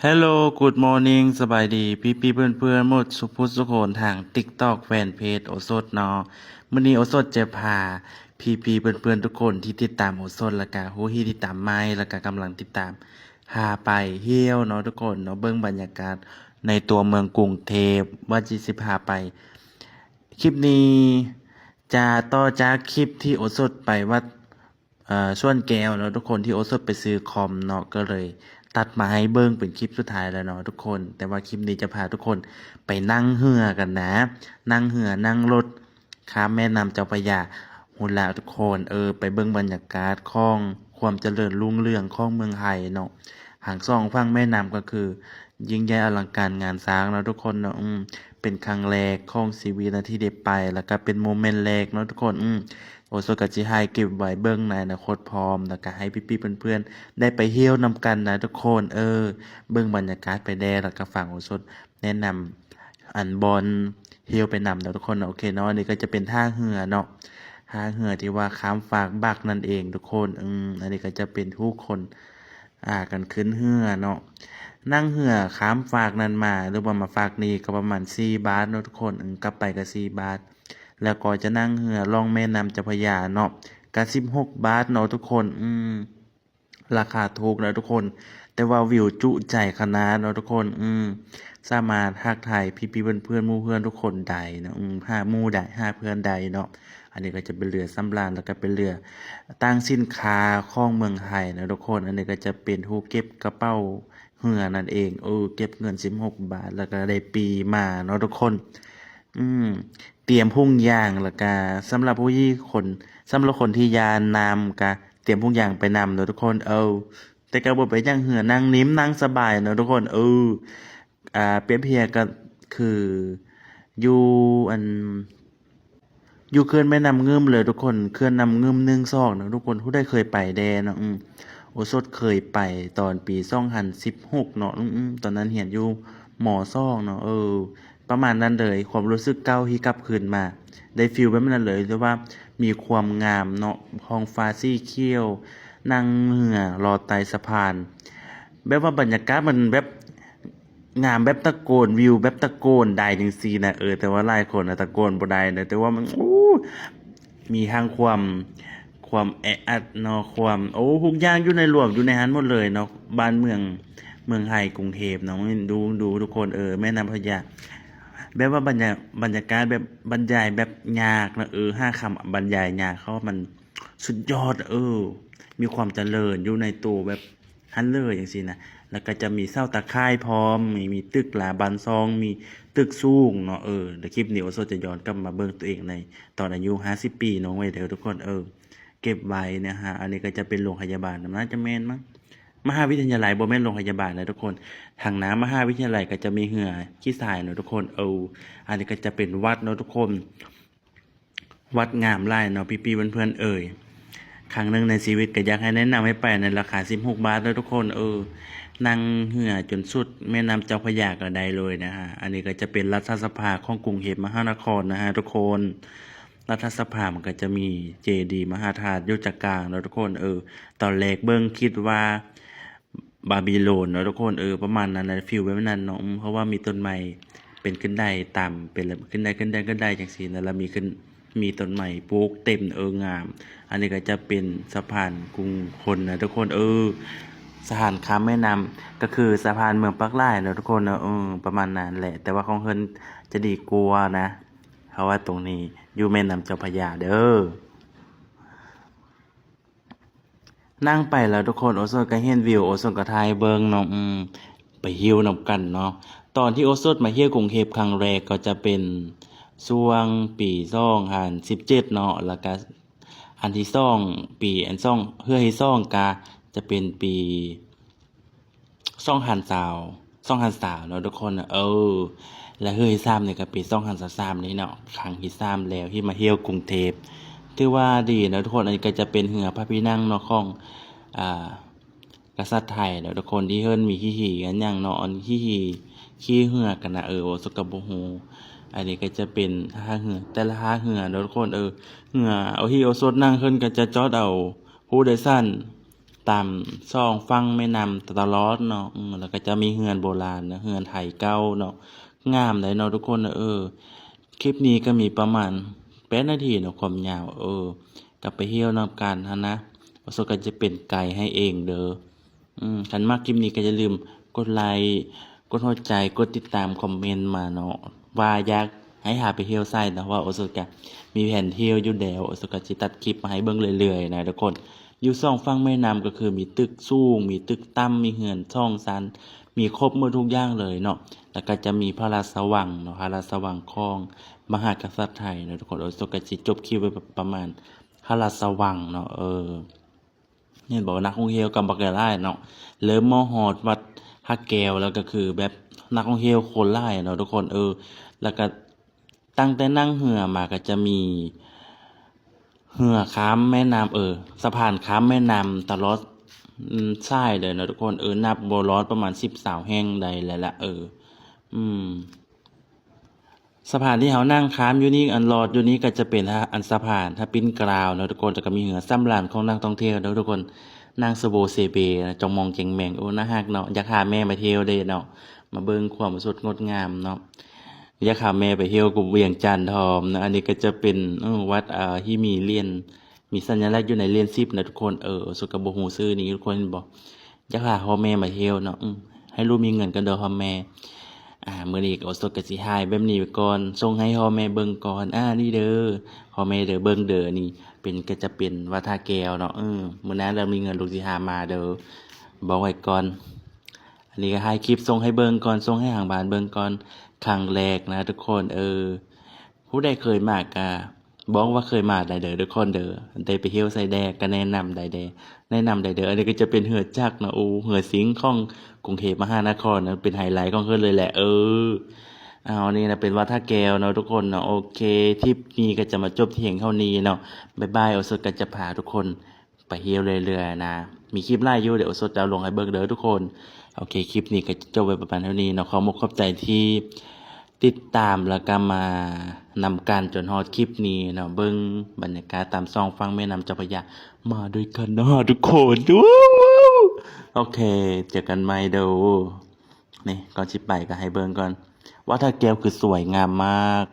Hello, good morning ສະບາຍດີພີ່ໆເພື່ອນໆໝົດສູ່ຜູ້ສູ່ຄົນທາງ TikTok ແຟນເພຈໂອສົດເນາະ. ມື້ນີ້ໂອສົດຈະພາພີ່ໆເພື່ອນໆທຸກຄົນທີ່ຕິດຕາມໂອສົດ ແລ້ວກະຜູ້ທີ່ຕິດຕາມໃໝ່ ແລ້ວກະກຳລັງຕິດຕາມ ພາໄປທ່ຽວເນາະທຸກຄົນເນາະ, ເບິ່ງບັນຍາກາດໃນຕົວເມືອງກຸງເທບ ວ່າຊິ ຊິພາໄປ. ຄລິບນີ້ຈະຕໍ່ຈາກຄລິບທີ່ໂອສົດໄປວັດ ເອີ ສວນແກ້ວເນາະທຸກຄົນ ທີ່ໂອສົດໄປຊື້ຄອມເນາະ ກໍເລີຍຕັດມາໃຫ້ເບິ່ງເປັນຄລິບສຸດທ້າຍແລ້ວເນາະທຸກຄົນ. ແຕ່ວ່າຄລິບນີ້ຈະພາທຸກຄົນໄປນັ່ງເຮືອກັນນະ, ນັ່ງເຮືອ ນັ່ງລົດຂ້າມແມ່ນ້ຳເຈົ້າພະຍາ. ພຸ້ນລະທຸກຄົນ ເອີ ໄປເບິ່ງບັນຍາກາດຂອງຄວາມຈະເລີນຮຸ່ງເຮືອງຂອງເມືອງໄທເນາະ. ທັງສອງຝັ່ງແມ່ນ້ຳກໍຄືຍິ່ງໃຫຍ່ອະລັງການງານສ້າງເນາະທຸກຄົນເນາະ. ອືມ ເປັນຄັ້ງແລກຂອງຊີວິດນະທີ່ໄດ້ໄປ ແລ້ວກໍເປັນໂມເມັນແລກເນາະທຸກຄົນ. ອືມ ໂອສົດກໍຊິຖ່າຍເກັບໄວ້ເບິ່ງໃນອະນາຄົດພ້ອມ ແລ້ວກໍໃຫ້ພີ່ໆເພື່ອນໆໄດ້ໄປທ່ຽວນຳກັນນະທຸກຄົນ. ເອີ ເບິ່ງບັນຍາກາດໄປແດ່ ແລ້ວກໍຟັງໂອສົດແນະນຳ ອັນ ບ່ອນທ່ຽວໄປນຳເນາະທຸກຄົນເນາະ. ໂອເຄເນາະ, ອັນນີ້ກໍຈະເປັນທ່າເຮືອເນາະ, ທ່າເຮືອທີ່ວ່າຂ້າມຟາກບັກນັ້ນເອງທຸກຄົນ. ອືມ ອັນນີ້ກໍຈະເປັນທຸກຄົນ ອ່າ ກັນຂຶ້ນເຮືອເນາະ, ນັ່ງເຮືອຂ້າມຟາກນັ້ນມາ ຫຼືວ່າມາຟາກນີ້ກໍປະມານສີ່ບາດເນາະທຸກຄົນ. ອືມ ກັບໄປກໍສີ່ບາດ, ແລ້ວກໍຈະນັ່ງເຮືອລ່ອງແມ່ນ້ຳເຈົ້າພະຍາເນາະ ກໍສິບຫົກບາດເນາະທຸກຄົນ. ອືມ ລາຄາຖືກນະທຸກຄົນ ແຕ່ວ່າວິວຈຸໃຈຂະໜາດເນາະທຸກຄົນ. ອືມ ສາມາດທັກທາຍພີ່ໆເພື່ອນໆ ໝູ່ເພື່ອນທຸກຄົນໄດ້ເນາະ. ອືມ ຫາໝູ່ໄດ້ ຫາເພື່ອນໄດ້ເນາະ. ອັນນີ້ກໍຈະເປັນເຮືອສຳລານ ແລ້ວກໍເປັນເຮືອຕັ້ງສິນຄ້າຂອງເມືອງໄທເນາະທຸກຄົນ. ອັນນີ້ກໍຈະເປັນຜູ້ເກັບກະເປົາເຮືອນັ້ນເອງ. ເອີ ເກັບເງິນສິບຫົກບາດ ແລ້ວກໍໄດ້ປີ້ມາເນາະທຸກຄົນ. ອືມ ຕຽມຖົງຢາງ ແລ້ວກະສຳລັບຜູ້ທີ່ຄົນ ສຳລັບຄົນທີ່ຢ້ານນ້ຳກະຕຽມຖົງຢາງໄປນຳເນາະທຸກຄົນ. ເອີ ແຕ່ກະບໍ່ເປັນຫຍັງ ເຮືອນັ່ງນິ້ມນັ່ງສະບາຍເນາະທຸກຄົນ. ເອີ ອ່າ ປຽບທຽບກໍຄືຢູ່ອັນ ຢູ່ເຂື່ອນແມ່ນ້ຳງື່ມເລີຍທຸກຄົນ, ເຂື່ອນນ້ຳງື່ມໜຶ່ງ ສອງນະທຸກຄົນ. ຜູ້ໃດເຄີຍໄປແດ່ເນາະ? ອືມ ໂອສົດເຄີຍໄປຕອນປີສອງພັນສິບຫົກເນາະ. ອືມ ຕອນນັ້ນຮຽນຢູ່ ມ.ສອງ ເນາະ. ເອີ ປະມານນັ້ນເລີຍ, ຄວາມຮູ້ສຶກເກົ່າທີ່ກັບຄືນມາ ໄດ້ຟີລແບບນັ້ນເລີຍ, ແຕ່ວ່າມີຄວາມງາມເນາະ, ທ້ອງຟ້າສີຂຽວ, ນັ່ງເຮືອລອດໃຕ້ສະພານ, ແບບວ່າບັນຍາກາດມັນແບບງາມ ແບບຕະໂກນ, ວິວແບບຕະໂກນໄດ້ຈັ່ງຊີ້ນະ. ເອີ ແຕ່ວ່າຫຼາຍຄົນນະຕະໂກນບໍ່ໄດ້ນະ, ແຕ່ວ່າມັນ ໂອ້ ມີທັງຄວາມ ຄວາມແອອັດເນາະ, ຄວາມ ໂອ້ ທຸກຢ່າງຢູ່ໃນ ລວມຢູ່ໃນຫັ້ນໝົດເລີຍເນາະ. ບ້ານເມືອງ ເມືອງໄທ ກຸງເທບເນາະ, ດູ ດູທຸກຄົນ. ເອີ ແມ່ນ້ຳເຈົ້າພະຍາ ແບບວ່າບັນຍາ ບັນຍາກາດແບບບັນຍາຍແບບຍາກນະ. ເອີ ຫາຄຳບັນຍາຍຍາກ ເພາະວ່າມັນສຸດຍອດ. ເອີ ມີຄວາມຈະເລີນຢູ່ໃນໂຕແບບຫັ້ນເລີຍ ຈັ່ງຊີ້ນະ. ແລ້ວກໍຈະມີເສົາຕາຂ່າຍພ້ອມ, ມີ ມີຕຶກລາບ້ານຊ່ອງ, ມີຕຶກສູງເນາະ. ເອີ ແລ້ວຄລິບນີ້ໂອສົດຈະຍ້ອນກັບມາເບິ່ງຕົວເອງໃນຕອນອາຍຸຫ້າສິບປີນ້ອງໄວ້ເດີທຸກຄົນ. ເອີ ເກັບໄວ້ນະຮະ. ອັນນີ້ກໍຈະເປັນໂລງພະຍາບານ, ໜ້າຈະແມ່ນມັ້ງ, ມະຫາວິທະຍາໄລ, ບໍ່ແມ່ນໂລງພະຍາບານນະທຸກຄົນ. ທາງໜ້າມະຫາວິທະຍາໄລກໍຈະມີເຮືອຂີ່ຊາຍເນາະທຸກຄົນ. ເອີ ອັນນີ້ກໍຈະເປັນວັດເນາະທຸກຄົນ, ວັດງາມຫຼາຍເນາະ ພີ່ໆເພື່ອນໆເອີຍ. ຄັ້ງໜຶ່ງໃນຊີວິດກໍຢາກໃຫ້ແນະນຳໃຫ້ໄປໃນລາຄາສິບຫົກບາດເນາະທຸກຄົນ. ເອີ ນັ່ງເຮືອຈົນສຸດແມ່ນ້ຳເຈົ້າພະຍາກໍໄດ້ເລີຍນະຮະ. ອັນນີ້ກໍຈະເປັນລັດຖະສະພາຂອງກຸງເທບມະຫານະຄອນນະຮະທຸກຄົນ. ລັດຖະສະພາມັນກໍຈະມີເຈດີມະຫາທາດຢູ່ໃຈກາງເນາະທຸກຄົນ. ເອີ ຕອນແລກເບິ່ງຄິດວ່າບາບິໂລນເນາະທຸກຄົນ. ເອີ ປະມານນັ້ນນະ, ຟີລແບບນັ້ນເນາະ. ອືມ ເພາະວ່າມີຕົ້ນໄມ້ເປັນຂຶ້ນໄດຕາມ ເປັນຂຶ້ນໄດ ຂຶ້ນໄດ ຂຶ້ນໄດຈັ່ງຊີ້ນະ, ແລ້ວມີຂຶ້ນ ມີຕົ້ນໄມ້ປູກເຕັມ. ເອີ ງາມ. ອັນນີ້ກໍຈະເປັນສະພານກຸງຄົນນະທຸກຄົນ. ເອີ ສະພານຂ້າມແມ່ນ້ຳ ກໍຄືສະພານເມືອງປາກລາຍເນາະທຸກຄົນເນາະ. ເອີ ປະມານນັ້ນແຫຼະ, ແຕ່ວ່າຂອງເພິ່ນຈະດີກວ່ານະ. ເພາະວ່າຕົງນີ້ຢູ່ແມ່ນ້ຳເຈົ້າພະຍາເດີ. ນັ່ງໄປແລ້ວທຸກຄົນ, ໂອສົດກໍເຫັນວິວ, ໂອສົດກໍຖ່າຍເບິ່ງເນາະ. ອືມ ໄປທ່ຽວນຳກັນເນາະ. ຕອນທີ່ໂອສົດມາທ່ຽວກຸງເທບຄັ້ງແລກກໍຈະເປັນຊ່ວງປີສອງພັນສິບເຈັດເນາະ, ແລ້ວກໍອັນທີສອງ ປີອັນສອງ ເທື່ອທີສອງກໍຈະເປັນປີ ສອງພັນຊາວ ສອງພັນຊາວເນາະທຸກຄົນ. ເອີ ແລະເຮືອທີສາມນີ້ກໍປີສອງພັນຊາວສາມນີ້ເນາະ, ຄັ້ງທີສາມແລ້ວທີ່ມາທ່ຽວກຸງເທບ. ຖືວ່າດີເນາະທຸກຄົນ. ອັນນີ້ກໍຈະເປັນເຮືອພະພິນັງເນາະ ຂອງ ອ່າ ກະສັດໄທເນາະທຸກຄົນ, ທີ່ເພິ່ນມີຮີ່ໆ ອັນຫຍັງເນາະ, ອັນຮີ່ໆ ຂີ່ເຮືອກັນນະ. ເອີ ໂອສົດກໍບໍ່ຮູ້. ອັນນີ້ກໍຈະເປັນທ່າເຮືອ ແຕ່ລະທ່າເຮືອເນາະທຸກຄົນ. ເອີ ເຮືອ ໂອ ທີ່ໂອສົດນັ່ງ ເພິ່ນກໍຈະຈອດເອົາຜູ້ໂດຍສານ ຕາມສອງຝັ່ງແມ່ນ້ຳຕະຫຼອດເນາະ ເອີ ແລ້ວກໍຈະມີເຮືອນໂບລານເນາະ ເຮືອນໄທເກົ່າເນາະ ງາມໃດເນາະທຸກຄົນ. ເອີ ຄລິບນີ້ກໍມີປະມານແປດນາທີເນາະ ຄວາມຍາວ ເອີ ກໍໄປທ່ຽວນຳກັນຫັ້ນນະ ໂອສົດກໍຈະເປັນໄກໃຫ້ເອງເດີ. ອືມ ຄັນມັກຄລິບນີ້ກໍຢ່າລືມກົດໄລ ກົດຫົວໃຈ ກົດຕິດຕາມ ຄອມເມັນມາເນາະ ວ່າຢາກໃຫ້ພາໄປທ່ຽວໃສເນາະ ເພາະວ່າໂອສົດກະມີແຜນທ່ຽວຢູ່ແລ້ວ ໂອສົດກະຊິຕັດຄລິບມາໃຫ້ເບິ່ງເລື້ອຍໆນະທຸກຄົນ. ຢູ່ສອງຝັ່ງແມ່ນ້ຳກໍຄືມີຕຶກສູງ ມີຕຶກຕ່ຳ ມີເຮືອນສອງຊັ້ນ ມີຄົບໝົດທຸກຢ່າງເລີຍເນາະ. ແລ້ວກໍຈະມີພະລາຊະວັງເນາະ ພະລາຊະວັງຂອງມະຫາກະສັດໄທເນາະທຸກຄົນ. ໂອສົດກະຊິຈົບຄລິບໄວ້ປະມານພະລາຊະວັງເນາະ ເອີ. ເຫັນບໍ່ ນັກທ່ອງທ່ຽວກໍບັກຫຼາຍເນາະ ເລີ່ມມາຮອດວັດພະແກ້ວແລ້ວ ກໍຄືແບບນັກທ່ອງທ່ຽວຄົນຫຼາຍເນາະທຸກຄົນ. ເອີ ແລ້ວກໍຕັ້ງແຕ່ນັ່ງເຮືອມາກໍຈະມີເຮືອຂ້າມແມ່ນ້ຳ ເອີ ສະພານຂ້າມແມ່ນ້ຳຕະຫຼອດ ອືມ ສາຍເລີຍເນາະທຸກຄົນ. ເອີ ນັບບໍ່ລອດປະມານສິບ ຊາວແຫ່ງໄດ້ແລ້ວລະ ເອີ ອືມ. ສະພານທີ່ເຮົານັ່ງຂ້າມຢູ່ນີ້ ອັນລອດຢູ່ນີ້ກໍຈະເປັນ ອາ ອັນສະພານພະປິ້ນເກົ້າເນາະທຸກຄົນ. ແລ້ວກໍມີເຮືອສຳລານຂອງນັກທ່ອງທ່ຽວເນາະທຸກຄົນ ນັ່ງສະໂບເຊເບນະ ຈອງມອງແຈງແມງ. ໂອ້ ໜ້າຮັກເນາະ ຢາກພາແມ່ມາທ່ຽວເດ້ເນາະ ມາເບິ່ງຄວາມສົດງົດງາມເນາະ ຢາກພາແມ່ໄປທ່ຽວກັບວຽງຈັນພ້ອມເນາະ. ອັນນີ້ກໍຈະເປັນ ເອີ ວັດ ເອີ ທີ່ມີຫຼຽນ ມີສັນຍະລັກຢູ່ໃນຫຼຽນສິບນະທຸກຄົນ. ເອີ ໂອສົດກໍບໍ່ຮູ້ຊື່ນີ້ ທຸກຄົນເຫັນບໍ່ ຢາກພາພໍ່ແມ່ມາທ່ຽວເນາະ ອືມ ໃຫ້ລູກມີເງິນກ່ອນເດີພໍ່ແມ່. ອາ ມື້ນີ້ກໍໂອສົດກໍຊິຖ່າຍແບບນີ້ໄວ້ກ່ອນ ສົ່ງໃຫ້ພໍ່ແມ່ເບິ່ງກ່ອນ. ອາ ນີ້ເດີ ພໍ່ແມ່ເດີ ເບິ່ງເດີ ນີ້ເປັນ ກໍຈະເປັນວັດທ່າແກ້ວເນາະ. ເອີ ມື້ໜ້າເລີ່ມມີເງິນ ລູກຊິພາມາເດີ ບອກໄວ້ກ່ອນ. ອັນນີ້ກໍຖ່າຍຄລິບສົ່ງໃຫ້ເບິ່ງກ່ອນ ສົ່ງໃຫ້ທາງບ້ານເບິ່ງກ່ອນ ຄັ້ງແລກນະທຸກຄົນ. ເອີ ຜູ້ໃດເຄີຍມາກໍ ບອກວ່າເຄີຍມາໄດ້ເດີທຸກຄົນເດີ ໄດ້ໄປທ່ຽວໃສແດ່ ກໍແນະນຳໄດ້ເດີ ແນະນຳໄດ້ເດີ. ອັນນີ້ກໍຈະເປັນເຮືອຈັກເນາະ ໂອ້ ເຮືອຊິງຂອງກຸງເທບມະຫານະຄອນນະ ເປັນໄຮໄລຂອງເພິ່ນເລີຍແຫຼະ. ເອີ ເອົາ ນີ້ນະເປັນວັດທ່າແກ້ວເນາະທຸກຄົນເນາະ. ໂອເຄ ຄລິບນີ້ກໍຈະມາຈົບພຽງເທົ່ານີ້ເນາະ ບາຍບາຍ. ໂອສົດກໍຈະພາທຸກຄົນ ໄປທ່ຽວເລື້ອຍໆນະ ມີຄລິບຫຼາຍຢູ່ ດຽວໂອສົດຈະເອົາລົງໃຫ້ເບິ່ງເດີທຸກຄົນ. ໂອເຄ ຄລິບນີ້ກໍຈະຈົບໄວ້ປະມານເທົ່ານີ້ເນາະ. ຂໍມຸກຂອບໃຈທີ່ຕິດຕາມ ແລ້ວກໍມານຳກັນຈົນຮອດຄລິບນີ້ເນາະ ເບິ່ງບັນຍາກາດຕາມສອງຝັ່ງແມ່ນ້ຳເຈົ້າພະຍາ ມາດ້ວຍກັນເນາະທຸກຄົນ. ໂອເຄ ເຈີກັນໃໝ່ເດີ. ນີ້ ກ່ອນຊິໄປກໍໃຫ້ເບິ່ງກ່ອນ ວັດທ່າແກ້ວຄືສວຍງາມມາກ.